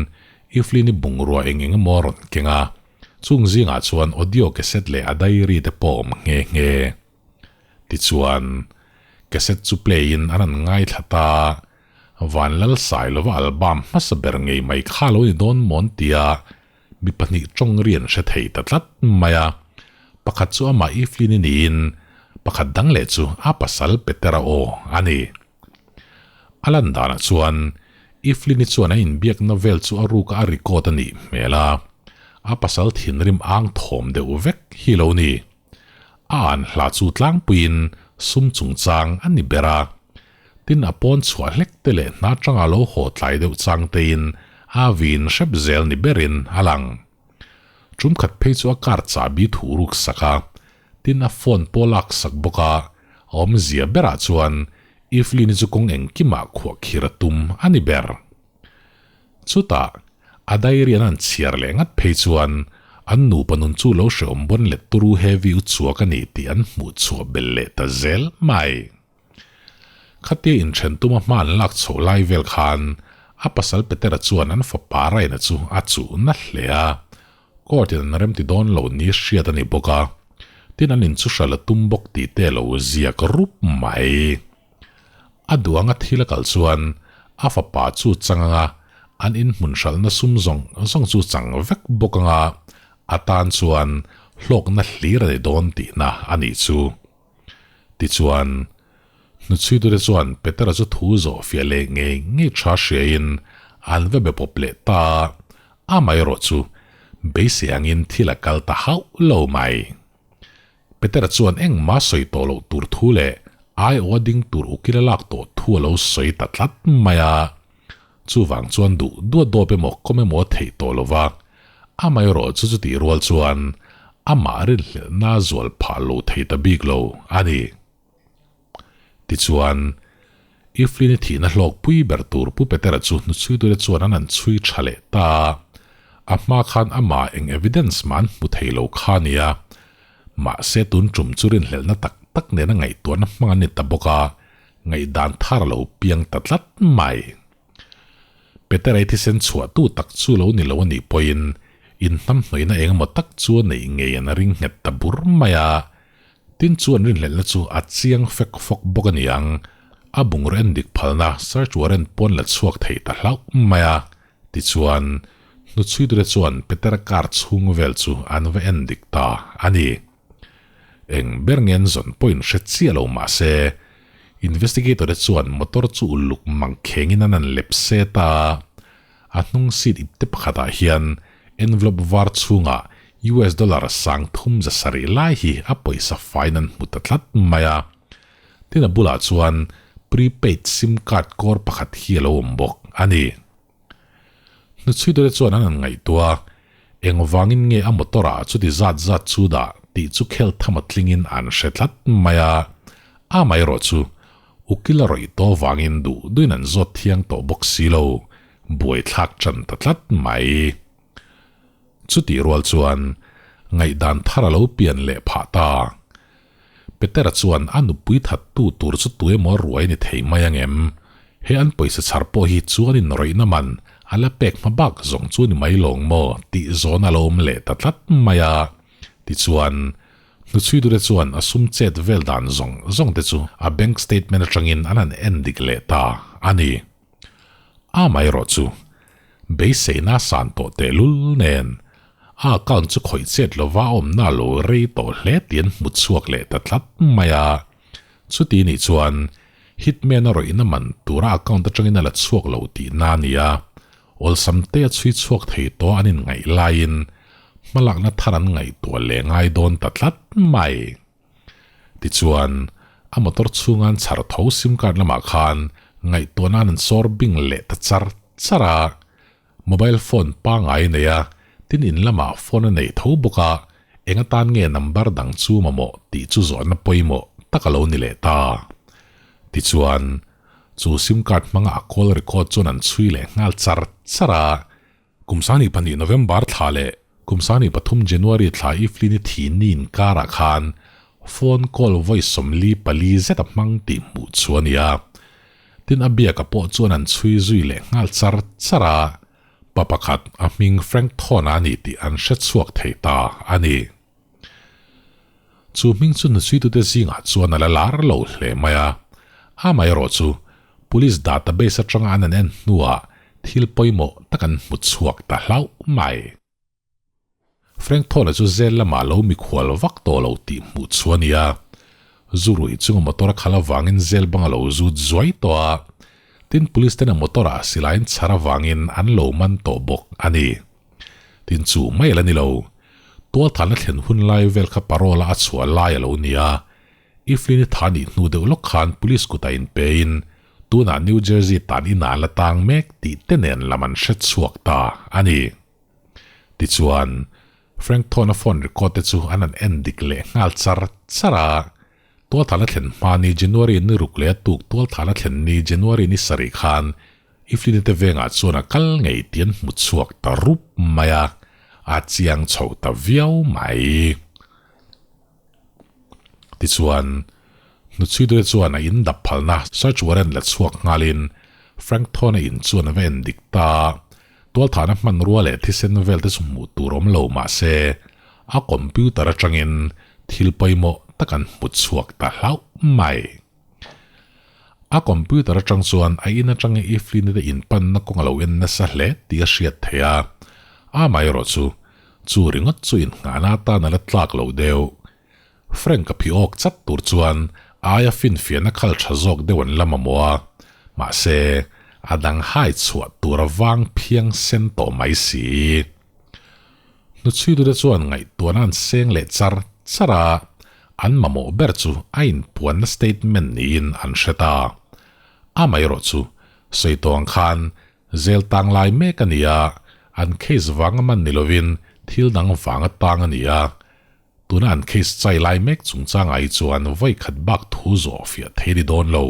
Evelyn-i bungrua eng eng emaw a rawn keng a, chung zingah chuan audio cassette leh a diary te pawh a awm nghe nghe. Tichuan, cassette chu play-in an han ngaithla ta a, Vanlal Sailova album hmasa ber ngei mai kha lo ni dawn mawn tia mi pahnih tawng ri an hre thei ta tlat mai a. Pakhat chu amah Evelyn-i niin pakhat dang leh chu a pasal Petera aw a ni. A lan danah chuan Evelyn-i chuan a inbiakna vel chu a ruka a record a nih hmel a, a pasal thinrim ang thawm deuh vek hi lo ni. A an hla chu tlangpuiin sum chungchang a ni ber a. Tin a pawn chhuah hlek te leh hna tanga lo haw tlai deuh chang tein a vin hrep zel ni berin a lang. Tum khat phei chu a car chahbi thu ruk sak a, tin a phone pawh lak sak bawk a, a awmzia berah chuan Evelyn-i chu kawng engkimah khuah khir a tum a ni ber. Chutah, a diary an han chhiar leh ngat phei chuan an nupa nun chu lo hrehawm bawn let turu heavy u chuak a ni tih an hmuh chhuah belh leh ta zel mai. Khatia inthen tuma hma an lak chhoh lai vel khan a pasal Petera chuan an fapa Raina chu a chuh na hle a, court in an remti dawn lo ni hriat a ni bawk a, tin an inchuhral a tum bawk tih te lo ziak rup mai. A duh anga thil a kal chuan a fapa chu chang anga an inhmun hralhna sum zawng zawng chu chang vek bawk anga a tan chuan hlawkna hlir a ni dawn tihna a nih chu. Tichuan, hnuchhuitute chuan Petera chu thu zawh fiah leh ngei ngei tha hriain an va be pawp leh ta a, amaherawh chu beisei angin thil a kal ta hauh lo mai. Petera chuan engmah sawi tawh loh tur thu leh aiawh a ding tur ukil a lak tawh thu a lo sawi ta tlat mai a. Chuvang chuan duh duat dawp emaw kawm emaw a theih tawh lo va, amaherawh chu chutih rual chuan amah rinhlelhna a zual phah lo thei ta bik lo a ni. Tichuan, Evelyn-i thihna hlawkpui ber tur Pu Petera chu hnuchhuitute chuan an han chhui tha leh ta a, a hma khan amah eng evidence mah an hmu thei lo kha a nia. Mahse tun tum chu rinhlelhna tak tak nena ngaihtuahna hmang an ni ta bawk a, Ngaihdan thar a lo piang ta tlat mai. Peterei thisen chhuahtu tak chu lo ni lo a nih pawhin inhnamhnawihna eng emaw tak chu a neih ngei an ring nghet ta bur mai a. Tin chu an rinhlelhna chu a chiang fek fawk bawk a ni ang. A bungraw en dik phalna search warrant pawn la chhuak thei ta hlauh mai a. Tichuan, hnuchhuitute chuan Petera car chhung vel chu an va en dik ta a ni. Eng ber nge an zawn pawhin hre chiah lo mah se, investigator te chuan motor chu uluk mang khengin an han lep set a, a hnung seat ipte pakhatah hian envelope var chhungah US dollar 3700 lai hi a pawisa faiin an hmu ta tlat mai a. Tin a bulah chuan prepaid sim card kawr pakhat hi a lo awm bawk a ni. Hnuchhuitute chuan an han ngaihtuah a, engvangin nge a motor ah chuti zat zat chu dah tih chu khel tham a tlingin an hre tlat mai a, amaherawh chu ukil a rawih tawh vangin duh duhin an zawt thiang tawh bawk si lo. buaithlak ṭan ta tlat mai. Chutih rual chuan ngaihdan thar a lo pian leh phah ta. Petera chuan a nupui thattu tur chu tuemaw ruai ni thei mai ang em? He an pawisa chhar pawh hi chuanin rawihna man a la pek hma bak zawng chu ni mai lawng maw tih zawn a lo awm leh ta tlat mai a. Tichuan, hnuchhuitute chuan a sum chet vel dan zawng zawng te chu a bank statement atangin an han en dik leh ta a ni. Amaherawh chu, beiseina san tawh tehlul nen a account chu khawih chet lova a awmna a lo rei tawh hle tih an hmu chhuak leh ta tlat mai a. Chuti nih chuan hitman a rawihna man tura account atangin a la chhuak lo tihna a ni a, awlsam te a chhui chhuak thei tawh an inngaih laiin hmalakna thar an ngaihtuah leh ngai dawn ta tlat mai. Tichuan, a motor chhunga an chhar tho sim card lamah khan ngaihtuah nan an sawr bing leh ta char char a. Mobile phone pangngai a nei a, tin in lamah phone a nei tho bawk a, eng atan nge number dang chu mamawh tih chu zawhna pawimawh tak a lo ni leh ta. Tichuan, chu sim card hmanga a call record chuan an chhui leh nghal char char a. Kum 22 November thla leh kum 23 January thla Iflini thi ni inkarah khan phone call vawi 44 zet a hmang tih hmuh chu a ni a. Tin a biaka pawh chuan an chhui zui leh nghal char char a, pa pakhat a hming Frank Thorne-a a ni tih an hre chhuak thei ta a ni. Chu hming chu hnuchhuitute zingah chuan a la lar lo hle mai a, amaherawh chu Police database atanga an an en hnuah thil pawimawh tak an hmu chhuak ta hlauh mai. Frank Thorne-a chu zel lamah lo mikhual vak tawh lo tih hmuh chu a ni a, zu ruih chunga motor a khalh avangin zel bang a lo zut zuai tawh a, tin police ten a motor ah silaiin chhar avangin an lo man tawh bawk a ni. Tin chu mai a la ni lo, tualthalna thlen hun lai vel kha parole a a chhuah lai a lo ni a, Iflin-i tha nih hnu deuh lawk khan police kutah inpein tunah New Jersey tan inah la tang mek tih te nen lam an hre chhuak ta a ni. Tichuan, Frank Thorne-a phone record te chu an han en dik leh nghal char char a. Tualthalna thlen hma ni January ni ruk leh a tuk tualthalna thlen ni January ni sarih khan Iflin-i te vengah chuan a kal ngei tih an hmu chhuak ta rup mai a, a chiang chho ta viau mai. Tichuan, hnuchhuitute chuan a in dap phalna search warrant la chhuak nghalin Frank Thorne-a in chuan a va en dik ta a. Tualthahna hmanrua leh thisen vel te chu hmuh tur awm lo mah se, a computer atangin thil pawimawh tak an hmu chhuak ta hlauh mai. A computer atang chuan a in atanga Iflin te inpanna kawng a lo en nasa hle tih a hriat theih a, amaherawh chu, chu ringawt chu innghahna atan a la tlak lo deuh. Frank a phi awk chat tur chuan aia finfiahna khal tha zawk deuh an la mamawh a, mahse, a dang hai chhuah tur a vang phiang sen tawh mai si. Hnuchhuitute chuan ngaihtuahna an seng leh char char a, an mamawh ber chu a inpuanna statement niin an hre ta. Amaherawh chu, sawi tawh ang khan zel tang lai mek a ni a, an case vanga man ni lovin thil dang vanga tang a ni a. Tuna an case chai lai mek chungchangah hi chuan vawi khat bak thu zawh fiah thei a ni dawn lo.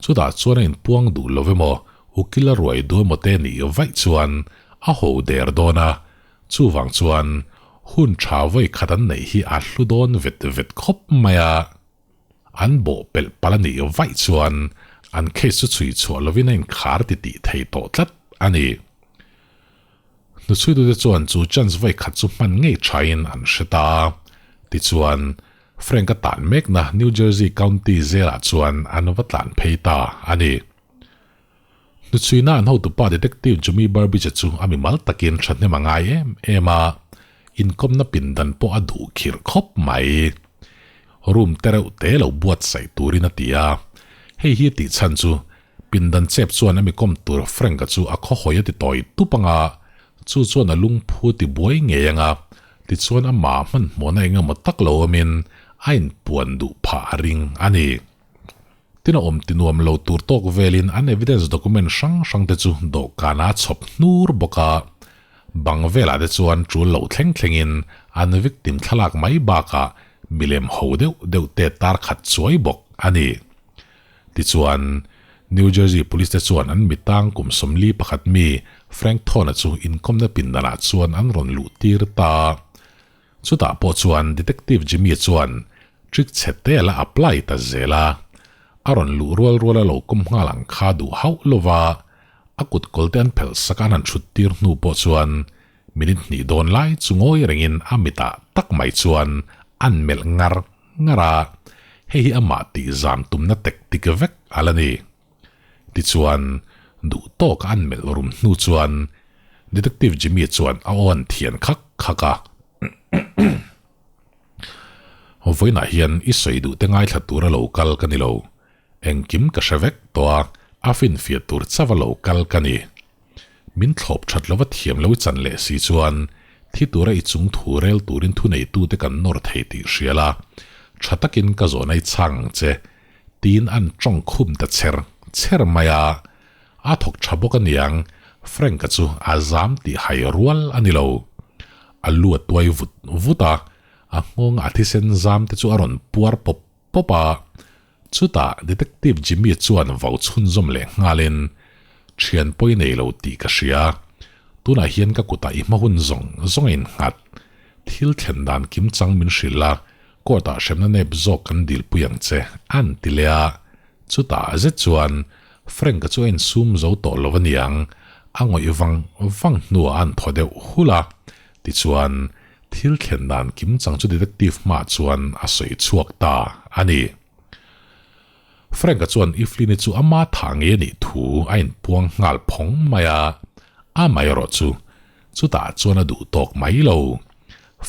Chutah chuan a inpuang duh lo emaw, ukil a ruai duh emaw te nih vaih chuan a ho der dawn a, chuvang chuan hun tha vawi khat an neih hi a hlu dawn vet vet khawp mai a. An bawh pelh palh a nih vaih chuan an case chu chhui chhuah lovin a inkhar ti tih thei tawh tlat a ni. Hnuchhuitute chuan chu chance vawi khat chu hman ngei thain an hre ta a. Tichuan, Frank-a tan mekna New Jersey County zelah chuan an va tlan phei ta a ni. Hnuchhuina an hotupa Detective Jimmy Burbidge-a chu a mimal takin thahnem a ngai em em a, inkawmna pindan pawh a duh khirh khawp mai. Room te reuh te lo buatsaih turin a ti a, hei hi a tih chhan chu Pindan chep chuan a mi kawm tur Frank-a chu a khawhawi a ti tawi tup ang a, chu chuan a lungphu ti buai ngei ang a, tichuan amah hmanhmawhna eng emaw tak lo awmin a inpuan duh phah a ring a ni. Tin a awm ti nuam lo tur tawk velin an evidence document hrang hrang te chu dawhkanah a chhawp hnur bawk a, bang velah te chuan tul lo thleng thlengin an victim thlalak mai bakah milem ho deuh deuh te tar khat chuai bawk a ni. Tichuan, New Jersey Police te chuan an mitang kum 41 mi Frank Thorne-a chu inkawmna pindanah chuan an rawn luh tir ta. Chutah pawh chuan Detective Jimmy-a chuan trick chhe te a la apply ta zel a. A rawn luh rual rual a lo kawm nghal ang kha duh hauh lova a kut kawl te an phelh sak a an han thut tir hnu pawh chuan minute hnih dawn lai chu ngawi rengin a mitah tak mai chuan an melh ngar ngar a, hei hi amah tih zam tumna tactic vek a la ni. Tichuan, duh tawka an melh rum hnu chuan Detective Jimmy chuan a aw an thian khak khak a. Vawiinah hian i sawi duh te ngaithla tura lo kal ka ni lo. Engkim ka hre vek tawh a, a finfiah tur chauh a lo kal ka ni. Min thlawp that lova thiam lo i chan leh si chuan thi tura i chung thu rel turin thuneitute kan nawr thei tih hria la, tha takin ka zawhna i chhang ang che, tiin an tawng khum ta cher cher mai a. A thawk tha bawk aniang, Frank-a chu a zam tih hai rual a ni lo. A lu a tuai vut vut a, a nghawng a thisen zam te chu a rawn puar pawp pawp a. Chutah Detective Jimmy chuan vau chhunzawm leh nghalin, Thian pawi nei lo tih ka hria. Tunah hian ka kutah i hma hun zawng zawng a innghat. Thil thlen dan kim chang min hrilh a, court-ah hremna nep zawk kan dilpui ang che, an ti leh a. Chutah zet chuan Frank-a chu a insum zo tawh lo aniang, a ngawih vang vang hnuah an thaw deuh hulh a. Tichuan, Thil thlen dan kim chang chu detective hmaah chuan a sawi chhuak ta a ni. Frank-a chuan Evelyn-i chu ama thah ngei a nih thu a inpuang nghal phawng mai a, amaherawh chu chutah chuan a duh tawk mai lo.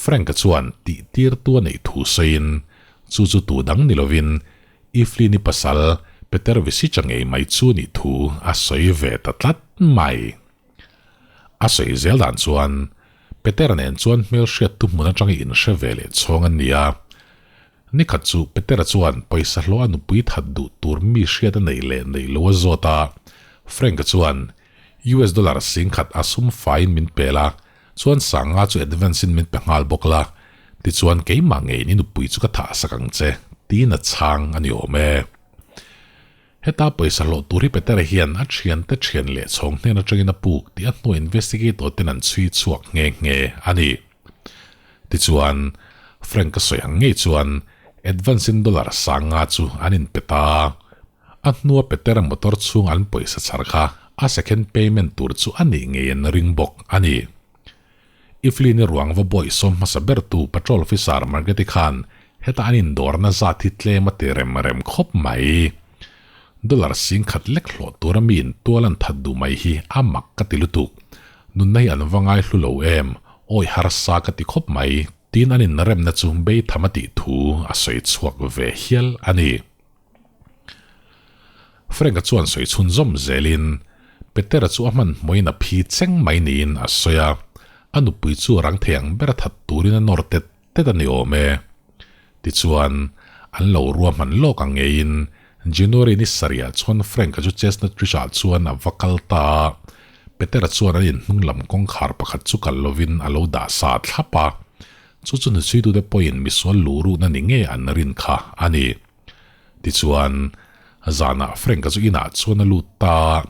Frank-a chuan tih tirtu a neih thu sawiin chu chu tu dang ni lovin Evelyn-i pasal Peter Visic-a ngei mai chu a nih thu a sawi ve ta tlat mai. A sawi zel dan chuan Petera nen chuan hmelhriat tu hmun atanga inhre ve leh chhawng an ni a. Nikhat chu Petera chuan pawisa hlawh a nupui that duh tur mi hriat a neih leh neih lo a zawt a. Frank-a chuan US dollar singkhat a sum faiin min pel a, chuan sanga chu advance in min pe nghal bawk la, tichuan keimah ngeiin i nupui chu ka thah sak ang che, tiin a chhang a ni awm e. Heta pawisa hlawh tur hi Petera hian a thiante thian leh chhawng hnen atangin a puk tih a hnuah investigator ten an chhui chhuak nghe nghe a ni. Tichuan, Frank-a sawi ang ngei chuan advance in dollar sanga chu an inpe ta. A hnua Petera motor chhunga an pawisa chhar kha a second payment tur chu a nih ngei an ring bawk a ni. Iflin-i ruang va bawih sawm hmasa bertu Patrol Officer Margaret-i khan heta an indawrna zat hi tlem a ti rem rem khawp mai. Dollar singkhat lek hlawh tura miin tual an that duh mai hi a mak ka ti lutuk. Nunna hi an va ngai hlu lo em, awi harsa ka ti khawp mai, tiin an inremna chu beitham a tih thu a sawi chhuak ve hial a ni. Frank-a chuan sawi chhunzawm zelin Petera chu a hmanhmawhin a phi cheng mai niin a sawi a, a nupui chu rang thei ang ber a that turin a nawr tet tet a ni awm e. Tichuan, an lo ruahman lawk ang ngeiin January ni sarihah chuan Frank-a chu Chestnut Ridge-ah chuan a va kal ta a, Petera chuan an inhnung lam kawngkhar pakhat chu kal lovin a lo dah sa thlap a, chu chu hnuchhuitute pawhin misual luhruhna ni ngei an rin kha a ni. Tichuan, zanah Frank-a chu inah chuan a lut ta a,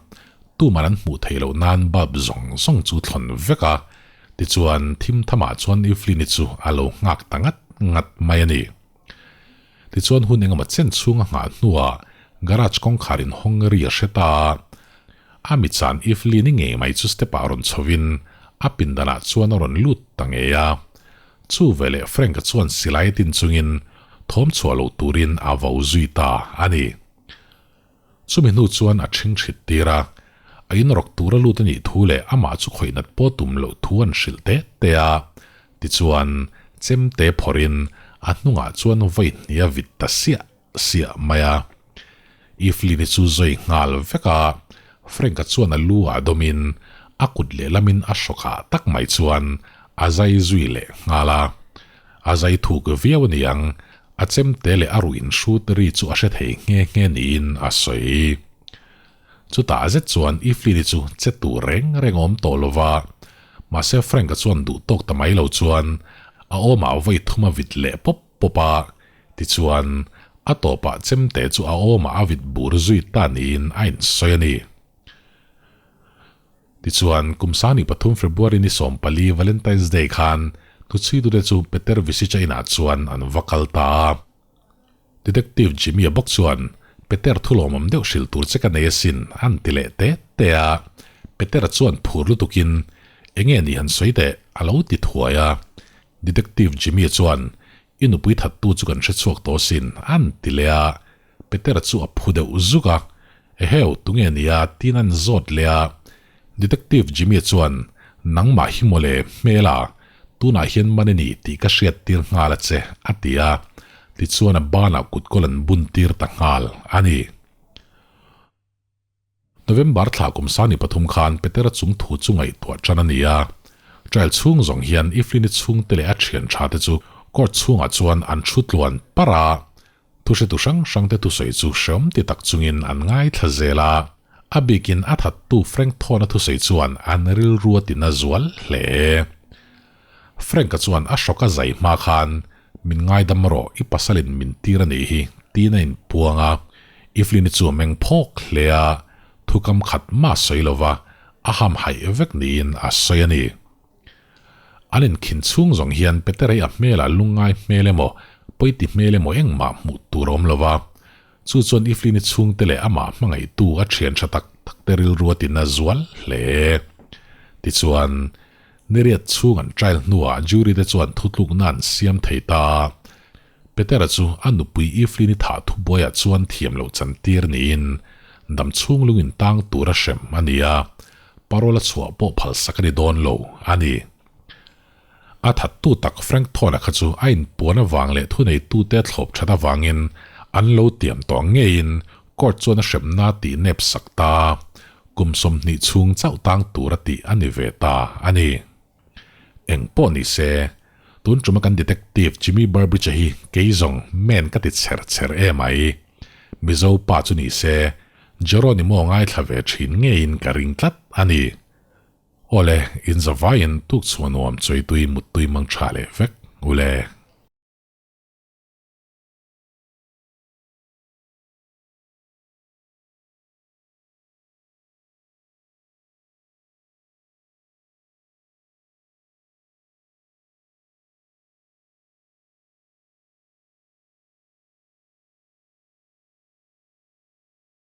tuman an hmuh theih loh nan bulb zawng zawng chu thlawn vek a, tichuan thim thamah chuan Evelyn-i chu a lo nghak ta ngat ngat mai a ni. Tichuan hun engemaw chen chhung a nghah hnuah garage kawngkhar inhawng ri a hre ta a, a mitchan Evelyn-i ngei mai chu step-ah rawn chhovin a pindanah chuan a rawn lut ta ngei a. Chu veleh Frank-a chuan silai tin chungin thawm chhuah loh turin a vo zui ta a ni. Chumi hnu chuan a ṭhing ṭhit tir a, a inrawk tura lut a nih thu leh amah chu khawih nat pawh tum loh thu an hrilh te te a. Tichuan, chemte phawrhin a hnungah chuan vawi hnih a vit ta siah siah mai a. Evelyn-i chu zawi nghal vek a, Frank-a chuan a lu ah dawmin a kut lehlamin a hrawkah tak mai chuan a zai zui leh nghal a. A zai thuk viau a niang, a chemte leh a ruih inhrut ri chu a hre thei nghe nghe niin a sawi. Chutah zet chuan Evelyn-i chu che tur reng reng awm tawh lo va, mahse Frank-a chuan duh tawk ta mai lo chuan a awmah vawi thum a vit leh pawp pawp a, Tichuan, A tawpah chemte chu a awmah a vit bur zui ta niin a insawi a ni. Tichuan, kum 23 February ni 14 Valentine's Day khan hnuchhuitute chu Peter Visic-a inah chuan an va kal ta a. Detective Jimmy-a bawk chuan, Peter thu lawmawm deuh hrilh tur che ka nei asin, an ti leh te te a. Peter-a chuan phur lutukin, Enge ni han sawi teh, a lo ti thuai a. Detective Jimmy-a chuan, I nupui thattu chu kan hre chhuak tawh asin, an ti leh a. Peter-a chu a phu deuh zuk a, Eheu, tunge nia? tiin an zawt leh a. Detective Jimmy-a chuan, Nangmah hi mawle, hmela, tunah hian man i ni tih ka hriat tir nghal a che, a ti a. Tichuan a banah kutkawl an bun tir ta nghal a ni. November thla kum 23 khan Petera chung thu chu ngaihtuah tan a ni a. Trial chhung zawng hian Iflini chhungte leh a thian tha te chu court chhungah chuan an thu tluan par a. Thuhretu hrang hrangte thusawi chu hreawm ti tak chungin an ngaithla zel a. A bikin a thattu Frank Thorne-a thusawi chuan an rilru a tina zual hle. Frank-a chuan a hrawk a zai hma khan, Min ngaidam rawh, i pasalin min tir a nih hi, tiin a inpuang a. Evelyn-i chu a meng phawk hle a, thukam khat mah sawi lova a hamhaih vek niin a sawi a ni. An inkhin chhung zawng hian Peter-a hi a hmelah lungngai hmel emaw, pawiti hmel emaw engmah hmuh tur a awm lova. Chu chuan Evelyn-i chhungte leh amah hmangaihtu a thian tha tak tak te rilru a tina zual hle. Tichuan, Niriat chhung an trial hnuah jury te chuan thutlukna an siam thei ta. Petera chu a nupui Evelyn-i thah thubuaiah chuan thiam loh chantir niin dam chhung lungin tang tura hrem a ni a, parole a chhuah pawh phalsak a ni dawn lo a ni. A thattu tak Frank Thorne-a kha chu a inpuan avang leh thuneitute a thlawp that avangin an lo tiam tawh ang ngeiin court chuan a hremna tih nep sak ta. Kum 20 chhung chauh tang tura tih a ni ve ta a ni. Eng pawh ni se, tun tuma kan detective Jimmy Burbridge-a hi kei zawng men ka ti chher chher em ai. Mizo pa chu ni se, Jeronimo ngaithla ve thin ngeiin ka ring tlat a ni. Awle, in zavaiin tuk chhuah nuam chawitui muttui mang tha leh vek ule.